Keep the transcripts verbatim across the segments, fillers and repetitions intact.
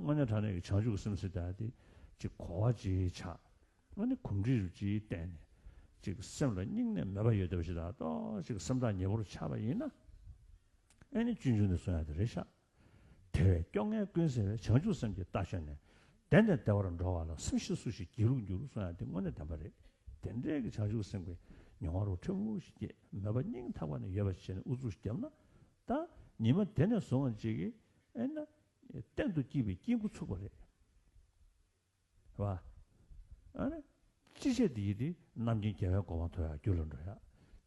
དངོས་གནས་དྲང་གནས་ཀྱི་བྱང་ཆུབ་ཀྱི་སེམས་ཟེར་ཡ་དེ་ཅིག་གོ་བ་ཅིག་ཆགས། ཨ་ནི་གོམས་འདྲིས་རུ་ཅིག་བསྟན་ནས་ཅིག་སེམས་ལ་སྙིང་ནས་མོས་པ་ཡོད་བསྡད་པ་ཞིག་དང་ཏོག་ཅིག་སེམས་ཐག་ཉེ་པོར་ཆགས་པ་ཡིན་ན། ཨ་ནི་སྤྱོད་འཇུག་ནས་གསུང་ཡ་དེ་རེད་ཤག་དེ་བས་སྐྱོ་ངལ་ཀུན་སེལ་བའི་བྱང་ཆུབ་སེམས་ཀྱི་རྟ་ཞོན་ནས། བདེ་ནས་བདེ་བར་འགྲོ་བ་ལ། སེམས་ཤེས་སུ་ཞིག་སྒྱིད་ལུག་འགྱུར་གསུང་ཡ་དེ་དངོས་གནས་བདེན་པ་རེད། དེ་འདྲའི་གི་བྱང་ཆུབ་སེམས་ཀྱི་མྱོང་བ་རུ་ཕྲན་བུ་ཞིག་སྐྱེས། མོས་པ་སྙིང་ཐག་པ་ནས་ཡོད་པ་བྱས་ནས་ཨུ་ཚུགས་བརྒྱབ་ན། ད་ཉི་མ་དེ་ནས་བཟུང་བ་ཅིག་གིས་ཨེ་ན་གཏན་དུ་སྐྱེས་པའི་སྐྱེ་འགོ་ཚུགས་པ་རེད། རེད་བ། ཨ་ནི་ཅི་བྱས་དེ་ཡིན་དེ་རྣམ་མཁྱེན་རྒྱལ་བའི་གོ་འཕང་ཐོབ་ཡག་རྒྱུ་ལ་འགྲོ་ཡག་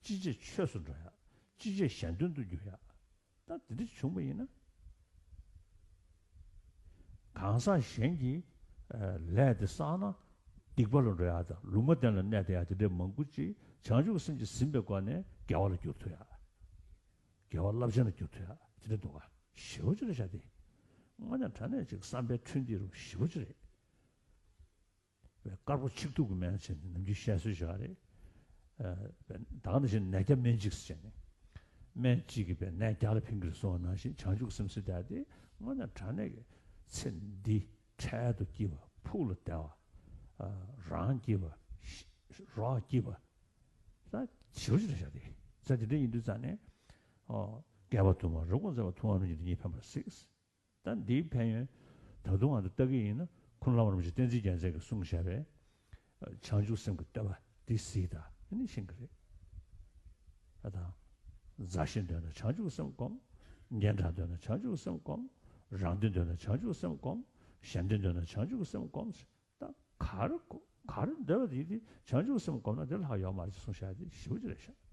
ཅི་བྱས་ཆོས་སུ་འགྲོ་ཡག་ཅི་བྱས་གཞན་དོན་དུ་འགྱུར་ཡག་ད་དེ་འདྲ་བྱུང་བ་ཡིན་ན། གང་ཟག་གཞན་གྱི་ཨ་ལས་དེ་བསགས་ན་སྡིག་པ་ལ་འགྲོ་ཡག་དང་ལུང་མ་བསྟན་ལ་གནས་བསྡད་ཡག་དེ་འདྲའི་མང་པོ་ཅིག་བྱང་ཆུབ་སེམས་ཀྱིས་ཟིན་པའི་སྒོ་ནས་དགེ་བ་ལ་འགྱུར་ཐུབ་ཡག་དགེ་བ་རླབས་ཆེན་ལ་འགྱུར་ཐུབ་ཡག་དེ་འདྲ་འདུག་ག་ཞེ་པོ་ཅིག་རེད་ཤག་དེ། དངོས་གནས་དྲང་གནས་ཅིག་བསམ་པའི་འཕྲུལ་འདི་རུ་ཞེ་པོ་ཅིག་རེད། དཀར་པོ་ཆིག་ཐུབ་ཀྱི་སྨན་བྱས་ནས་ནམ་རྒྱུན་བཤད་སྲོལ་ཞིག་རེད། ད་ག་ནང་བཞིན་ནད་བརྒྱ་སྨན་གཅིག་ཟེར་བྱས་ནས། སྨན་གཅིག་གིས་པའི་ནད་བརྒྱ་ལ་ཕན་གྱི་རེད་གསུངས་པ་ནང་བཞིན་བྱང་ཆུབ་སེམས་ཟེར་ཡག་དེ་དངོས་གནས་དྲང་གནས་ཀྱི་ཚེ་འདི་འཕྲལ་དུ་སྐྱིད་པ་ཕུགས་ལ་བདེ་བ། རང་སྐྱིད་པ། རོགས་སྐྱིད་པ། ད་ཞེ་པོ་ཅིག་རེད་ཤག་དེ། ད་དེ་འདྲ་ཡིན་དུས་ཙང་ནས། ཨོ། བསྐལ་པ་དུ་མར་རབ་དགོངས་མཛད་པ་ཐུབ་དབང་རིན་ཆེན་དེ་ཉིད་ཕན་པར་གཟིགས། ད་འདིའི་ཕན་ཡོན་ད་དུང་ང་ཚོ་ལྟ་གི་ཡིན་ན་ཁུངས་ལུང་རིན་པོ་ཆེ་བསྟན་འཛིན་རྒྱལ་མཚན་གྱིས་གསུངས་བཞག་པའི་བྱང་ཆུབ་སེམས་ཀྱི་བསྟོད་པ་འདི་གཟིགས་དང་ནི་ཤེས་ཀྱི་རེད། ད་ད། མཛའ་ཞིང་འདོད་ན་བྱང་ཆུབ་སེམས་བསྒོམ། སྙན་གྲགས་འདོད་ན་བྱང་ཆུབ་སེམས་བསྒོམ། རང་དོན་འདོད་ན་བྱང་ཆུབ་སེམས་བསྒོམ། གཞན་དོན་འདོད་ན་བྱང་ཆུབ་སེམས་བསྒོམ། ད་ག་རེ་ག་རེ་འདོད་པ་དེ་དེ་བྱང་ཆུབ་སེམས་བསྒོམ་ན་དེ་ལྷག་ཡོད་མ་རེད་གསུངས་བཞག་དེ་ཞེ་པོ་ཅིག་རེད་ཤག